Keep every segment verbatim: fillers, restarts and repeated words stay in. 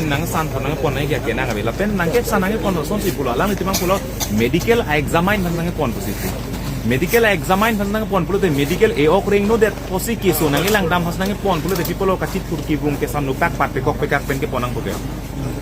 nangsan aphan nangpon nangji ke nang ave. Lapen nangkesan nangpon asonsi pulo, alanglitum abang pulo medical examine aphan nangpon pusi. Medical examine aphan nangpon pulote medical e-ok rengnodet pusi keso nangkelang dam aphan nangpon pulote pi pulo, kachithur kevung kesan nupak pat pekok pekak pen kepon nangpo ke.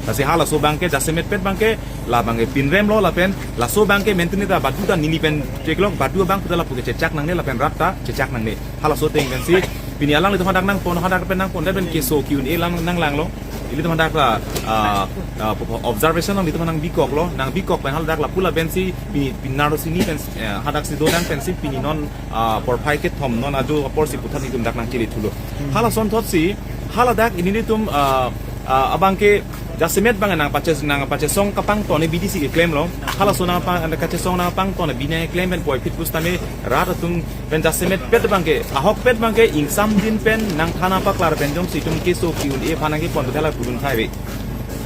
Lasi halaso abangke jasemetpet abangke la abangke pinremlo lapen laso abangke menteni ta badu ta neli pen cheklok, badu abang puta lapu ke chechak nangne lapen rat ta chechak nangne. Halaso ateng pensi pini alanglitum hadak nangpon, hadak pen nangpon, pen keso ki-un-e lang nanglanglo. Ilitum hadak la, ah, ah, observation nanglitum nang bikoklo, nang bikok pen haladak lapu lapensi pini, pini naro sini pen, eh, hadak si dodang pensi pini non, ah, porphai kethom non ajo aporsi puthot nelitum dak nangchele thulo. Halason thotsi haladak nelitum, ah, ah, abangke jasemet abang nangpache, nangpachesong kapangton abidi si keklemlo. Halaso nangpa, kachesong nangpangton abidi nangklem pen puvoiphit pusitame rat atum pen jasemetpet abangke, ahokpet abangke ingsamdin pen nangthana paklar pen jongsi itum keso ki-un-e aphan nangkepon tu hala pudun thai ave.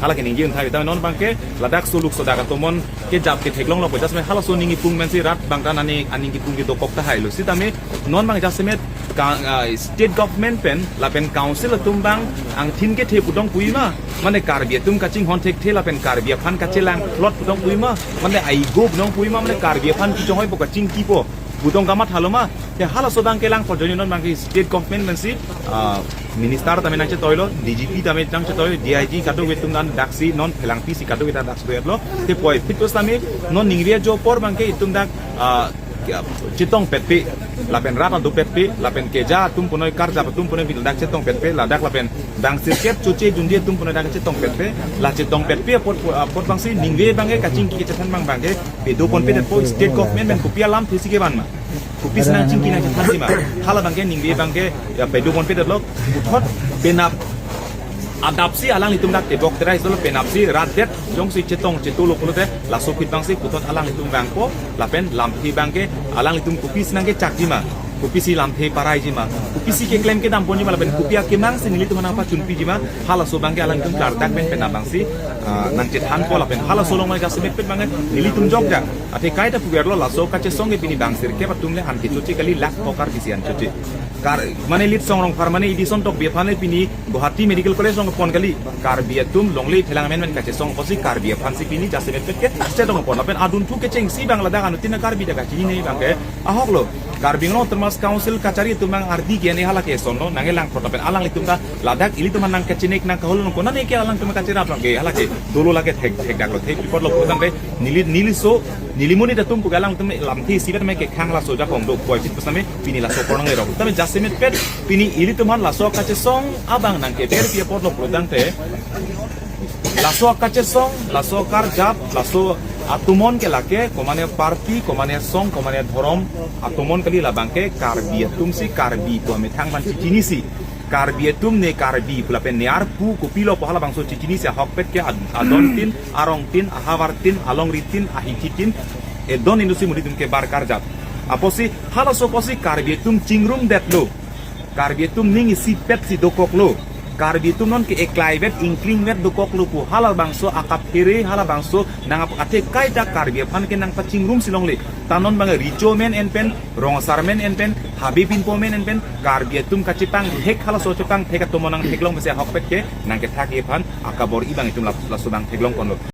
Hala keningje un thai ave. Tame non abangke ladak soluk sodak atomon kejap ketheklonglo pu jasemet halaso aning kipung pensi rat abang ta nani aning kipung kedokok tahailo. Sitame non abang jasemet ka, ah, state government pen lapen council atum abang angthin kethe pudong puima, mane Karbi atum kachinghon thekthe lapen Karbi aphan kachelang plot pudong puima, mane aigo pudong puima, mane Karbi aphan kechonghoipo kachingkipo pudong kamathalo ma. Te halaso abangke lang porjoni non abangke state government pensi, ah, minister tame nangchetoilo, D G P tame nangchetoilo, D I G kadokave atum dan daksi non phelangpi si kadokave ta daksi doyatlo. Te puvoiphit pusitame non ningve ajo apor abangke itum dak, ah, chetongpetpe, lapen rat adopetpe, lapen keja atum punoi karjap atum punoi bil dak chetongpetpe, ladak lapen bang sirkep choche junje atum punoi dak chetongpetpe, la chetongpetpe apot, apot abangsi ningve abangke kachingki kachethan abang abangke pedoponpedetpo, state government pen kopi alamthe si kevan ma, kopisi nangchingki nangchethanji ma. Hala abangke ningve abangke ya pedoponpedetlo, puthot penap adapsi alanglitum dak tebok terai solo penapsi rat det jongsi chetong chetolo pulote laso aphi abangsi puthot alanglitum vangpo lapen lamthe abangke alanglitum kopisi nangkechakji ma, kopisi lamthe paraiji ma, kopisi keklem kedamponji ma lapen kopi akemangsi nelitum aphan nangpachunpiji ma, halaso abangke alanglitum klardak pen penap abangsi, ah, nangchethanpo lapen halaso along ma jasemetpet abangke nelitum jokjak. Athe kaita puverlo laso kachesong ke pini bang sirkep atum le an kechoche kali, lakh thok Karbi si an choche. Kar, mane Litsong Rongphar mane Edison Tokbi aphan le pini Guwahati Medical College along pon kali. Karbi atum longle thelang amen men kachesong apotsi Karbi aphansi pini jasemetpet ke chetongpon lapen adunthu kechengsi abang ladak anuttin a-Karbi ta kachinine abangke ahoklo. Karbi Anglong Autonomous Council kachari atum abang ardi ke ne hala kesonlo nangkelang plot lapen alanglitum ta ladak ilitum aphan nangkachinek nangkahol nang konane ke alanglitum kacherap lake hala ke dolo lake thek thekdaklo, thek report lo putangte neli, neliso, neli monit atum pu alanglitum lamthe isivet me kekhang laso ajakong do puvoiphit pusitame pini laso apor nanglerok. Tame jasemetpet pini ilitum aphan laso kachesong abang nangkeberpi apotlo putangte laso kachesong, laso karjap, laso atomon ke lake, komane party, komane song, komane dhorom atomon kali, labangke Karbi atumsi Karbi pu amethang aphan chichinisi. Karbi atum ne Karbi pu lapen ne arpu kopilo pu halabangso chichinisi, ahokpet ke ad-, adontin, arongtin, ahavartin, alongritin, ahichitin, edon inutsi monit atum kebar karjap. Apotsi halaso apotsi Karbi atum chingrumdetlo. Karbi atum ning isipetsi dokoklo. Karbi atum non ke eklaivet ingklingvet dokoklo pu halabangso akaphere halabangso nang ap-, athe kaita Karbi aphan ke nangpachingrumsi longle. Ta non abang Recho amen en pen, Rong Asar amen en pen, Habe Pinpo amen en pen, Karbi atum kachepangthek halaso chepangthek atomon nangtheklong pensi ahokpet ke nangkethakji aphan akabor-i abang itum lap-, laso abang theklongponlo.